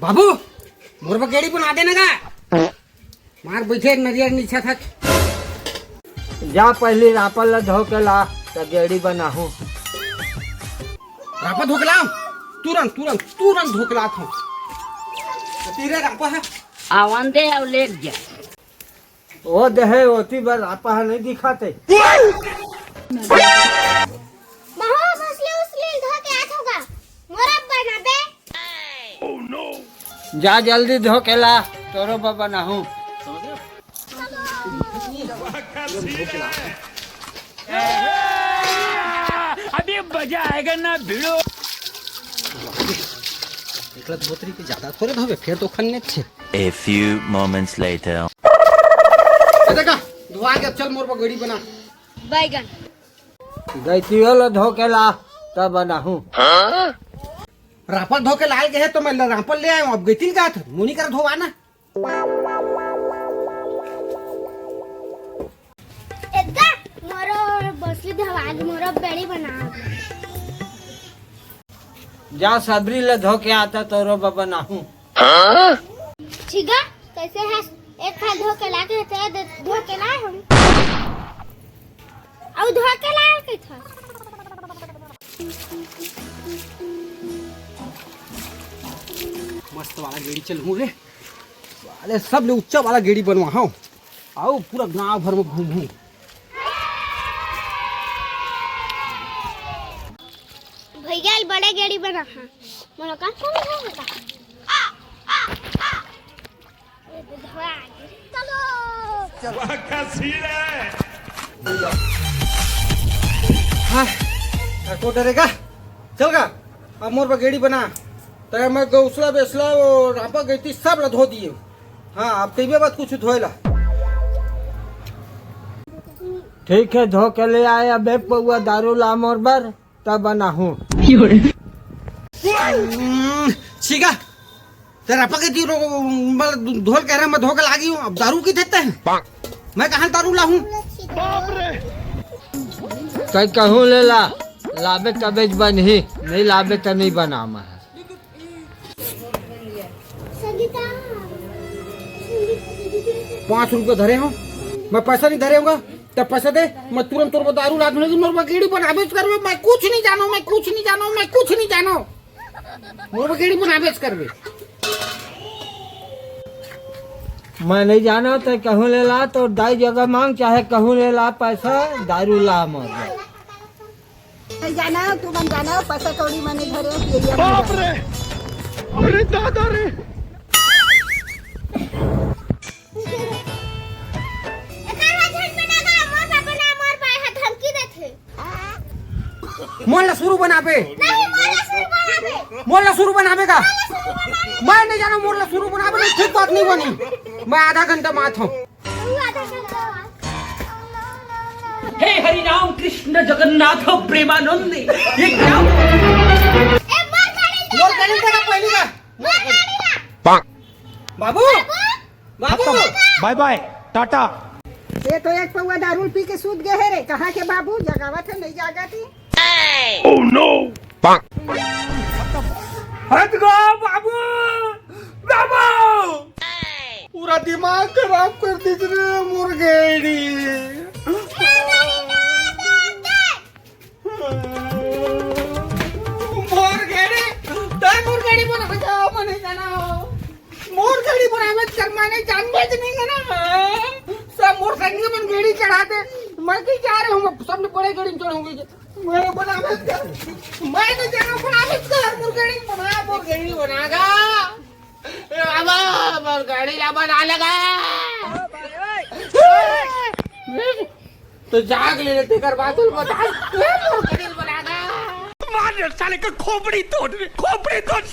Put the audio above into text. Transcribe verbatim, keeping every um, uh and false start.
बाबू, मोर बर गेड़ी बना देना गा। मार बइठे नरियर नीचे थक। जा पहिली रापा ल धो के ला, त गेड़ी बनाहूं। रापा धो के लाव, तुरंत, तुरंत, तुरंत धो के लात हूं। तेरे रापा है। आवन दे अउ लेग जा। ओ देहे ओती बर रापा ह नहीं दिखाते। महू बसले उसले धो के आत होगा। मोर बर बनाबे। जा जल्दी धो के ला, तोरो बर बनाहूं। अभी मजा आएगा ना भिड़ो। एकला धोतरी के ज्यादा थोड़े धोबे, फेर तो खन्ने छे। A few moments later. ए देखा, धोआ के चल मोर बर गेड़ी बना। बैगन। गइतियो ल धो के ला, तब बनाहूं। रापल धो के लाल गए तो मैं रापल ले आया हूं, अब गइतिन का था, मुनी कर धोवा ना। एदा, मोरो बसली धवाल, मोरो बेड़ी बना। जा सबरी ल धो के आता तोरो बर बनाहूं। छिगा, कैसे है? एक हाथ धो के लाके ते दे, धो के लाए हम। अउ धो के लाए के था। मस्त वाला गेड़ी चलहूं रे। साले सब ले ऊंचा वाला गेड़ी बनवाहूं। अउ पूरा गांव भर में घूमहूं। भैया, बड़े गेड़ी बना। हाँ। मोला का समझ में बता। ये तो धवा आ गया। चलो। वाह, क्या सीन है। हाँ, को डरेगा? चल गा, अब मोर बर गेड़ी बना। तय मैं गौसला बेसला, वो रापा गइती सब ला धो दिए। हाँ, अब कइबे बात कुछ धोए ला। ठीक है, धो के ले आए, अब एक पौवा दारू ला मोर बर। तब बनाहूं। हम्म, छिगा, तेरा पके दी रो, मतलब, धोल कह रहा, मैं धो के लागी हूं, अब दारू की देते हैं? मैं कहां दारू लाहूं? कहीं कहूं ले ला, लाबे तबेज बनही, नहीं लाबे त नहीं बना मैं। पाँच रुपये धरे हो, मैं पैसा नहीं धरे होगा, तब पैसा दे, मैं तुरंत तोर बर दारू ला दूं, लेकिन मोर बर गेड़ी बनाबेच करबे, मैं कुछ नहीं जानू, मैं कुछ नहीं जानू, मैं कुछ नहीं जानू, मोर बर गेड़ी बनाबेच करबे। मैं नहीं जानो तो कहूँ ले ला, तो दाई जगह मांग, चाहे कहूँ ले ला पैसा, दारू ला मोर। नहीं जाना, तू मन जाना, पैसा कौड़ी मने धरे, ये, ये बाप रे, अरे दादा रे। एकर वजन में ना गा, मोर पापा ना, मोर पाए हा धमकी देथे। मोर ला सुरू बनाबे। नहीं, मोर ला सुरू बनाबे। मोर ला सुरू बनाबे का? मोर ला सुरू बनाबे। मैं नहीं जाना, मोर ला सुरू बनाबे, नहीं, ठीक बात नहीं बनी। मैं आधा घंटा में आत हूँ। हे हरि राम कृष्ण जगन्नाथ प्रेमानंद, ये क्या? मोर गाड़ी देगा पहली बार। बाबू, बाबू। बाय बाय, टाटा। ये तो एक पौवा दारू पी के सूत गए है रे। कहाँ के बाबू? जगावत है, नहीं जागा थी। हट गो बाबू, बाबू। पूरा दिमाग खराब कर दीस रे मोर गेड़ी। मोर गेड़ी, तय मोर गेड़ी बनाबे का, मने जाना। मोर गेड़ी बनाबे कर, मने जानबे नहीं जाना। सब मोर संगी मन गेड़ी चढ़ाते, मैं की जा रहे हूँ, मैं सबले बड़े गेड़ी में चढ़ूंगी। मैं बनाबे कर, मैं नहीं जाना, बनाबे कर, मोर गेड़ी बना, मोर गेड़ी बनागा। ए बाबा, मोर गेड़ी ला बना लेगा। तो जाग ले, तेकर बाद तुम बता। ए, मोर गेड़ी बनागा। मार साले का खोपड़ी तोड़, खोपड़ी तोड़।